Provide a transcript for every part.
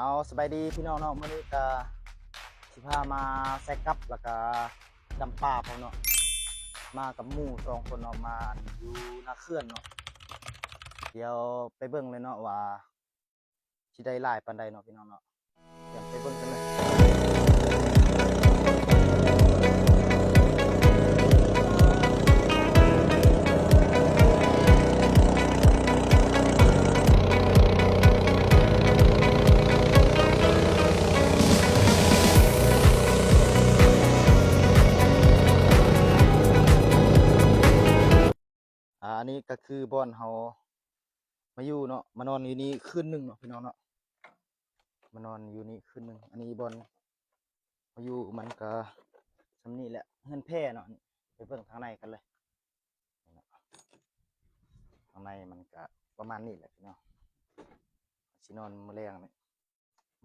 ເອົາ ສະບາຍດີພີ່ນ້ອງເນາະ, ມື້ນີ້ກະຊິພາມາແຊກັບ ແລ້ວກະດຳປາພ້ອມເນາະ, ມາກັບໝູ່ສອງຄົນເນາະ, ມາຢູ່ນາເຂື່ອນເນາະ. ດຽວໄປເບິ່ງເລີຍເນາະວ່າຊິໄດ້ຫຼາຍປານໃດເນາະພີ່ນ້ອງເນາະ, ດຽວໄປເບິ່ງກັນເລີຍ. ອາ ອັນນີ້ກະຄືບ່ອນເຮົາມາຢູ່ເນາະ, ມານອນຢູ່ນີ້ຄືນໜຶ່ງເນາະພີ່ນ້ອງເນາະ, ມານອນຢູ່ນີ້ຄືນໜຶ່ງ. ອັນນີ້ບ່ອນມາຢູ່ມັນກະສ່ຳນີ້ແຫຼະ, ເຮືອນແພເນາະ. ນີ້ໄປເບິ່ງທາງໃນກັນເລີຍ. ທາງໃນມັນກະປະມານນີ້ແຫຼະພີ່ນ້ອງ, ຊິນອນມື້ແລງນີ້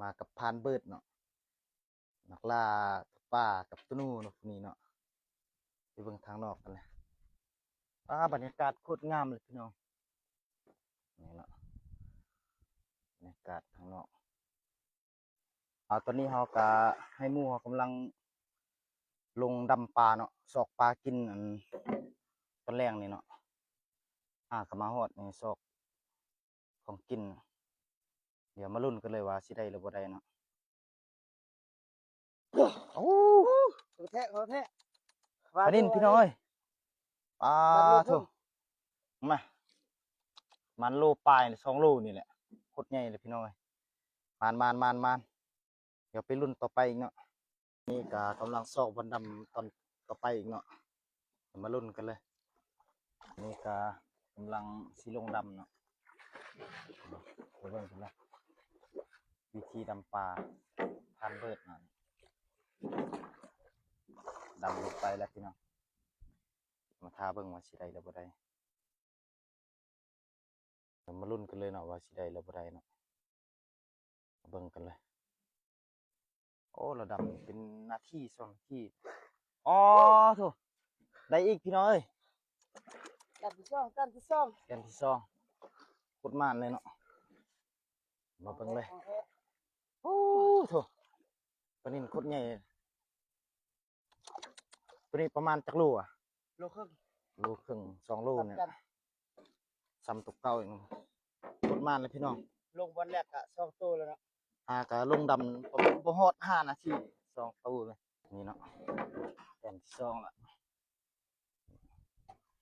ມາກັບພານເບີດເນາະ, ນັກລ່າປາກັບໂຕໜູເນາະ ຜູ້ນີ້ເນາະ. ໄປເບິ່ງທາງນອກກັນເລີຍ. ອາ ບັນຍາກາດໂຄດງາມເລີຍພີ່ນ້ອງ, ນີ້ເນາະ ບັນຍາກາດທາງນອກ. ອາ ຕອນນີ້ເຮົາກະໃຫ້ໝູ່ເຮົາກຳລັງລົງດຳປາເນາະ, ຊອກປາກິນ ອັນ ຕອນແລງນີ້ເນາະ. ຫາກະມາຮອດນີ້ ຊອກຂອງກິນ. ດຽວມາລຸ້ນກັນເລີຍວ່າຊິໄດ້ຫຼືບໍ່ໄດ້ເນາະ. ໂອ້ ຂອງແທ້ ຂອງແທ້ ປານິນພີ່ນ້ອງເອີຍ. ປາໂທ້ ມາ ມັນໂລປາຍ ສອງໂລນີ້ແຫຼະ, ໂຄດໃຫຍ່ເລີຍພີ່ນ້ອງເອີຍ. ມານໆໆໆ ດຽວໄປລຸ້ນຕໍ່ໄປອີກເນາະ. ນີ້ກະກຳລັງຊອກບ່ອນດຳຕອນຕໍ່ໄປອີກເນາະ, ມາລຸ້ນກັນເລີຍ. ນີ້ກະກຳລັງຊິລົງດຳເນາະ, ໄປເບິ່ງກັນເລີຍ ວິທີດຳປາ ພານເບີດເນາະ. ດຳລົງໄປແລ້ວພີ່ນ້ອງ, ມາຖ້າເບິ່ງວ່າຊິໄດ້ຫຼືບໍ່ໄດ້. ມາລຸ້ນກັນເລີຍເນາະວ່າຊິໄດ້ຫຼືບໍ່ໄດ້ເນາະ, ມາເບິ່ງກັນເລີຍ. ໂອ້ ລະດຳເປັນນາທີສອງນາທີ. ອໍ ໂທ້ ໄດ້ອີກພີ່ນ້ອງເອີຍ, ກັນທີສອງ ກັນທີສອງ ກັນທີສອງ. ໂຄດໝານເລີຍເນາະ, ມາເບິ່ງເລີຍ. ໂອ້ ໂທ້ ປານິນໂຄດໃຫຍ່. ໂຕນີ້ປະມານຈັກໂລອະ? ໂລເຄິ່ງ ໂລເຄິ່ງ ສອງໂລນີ້ແຫຼະ, ສ່ຳໂຕເກົ່າອີກ. ໂຄດໝານເລີຍພີ່ນ້ອງ, ລົງບ່ອນແລກກະສອງໂຕແລ້ວເນາະ. ຫາກະລົງດຳປະມານບໍ່ຮອດຫ້ານາທີ ສອງໂຕເລີຍ. ນີ້ເນາະ ແຕ່ນທີສອງລະ.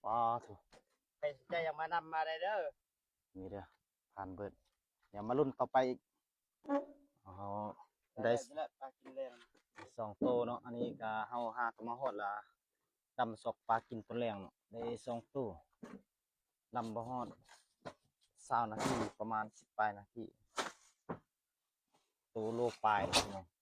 ປາໂທ້ ໃຜສົນໃຈຢາກມານຳມາໄດ້ເດີ. ນີ້ເດີ ຜ່ານເບີດ. ດຽວມາລຸ້ນຕໍ່ໄປອີກ. ເຮົາໄດ້ ໄດ້ແລ້ວ ປາກິນແລງ ສອງໂຕເນາະ. ອັນນີ້ກະເຮົາຫາກະມາຮອດລະ ດຳຊອກປາກິນຕອນແລງເນາະ, ໄດ້ສອງໂຕ. ດຳບໍ່ຮອດຊາວນາທີ ປະມານສິບປາຍນາທີ, ໂຕໂລປາຍເນາະ.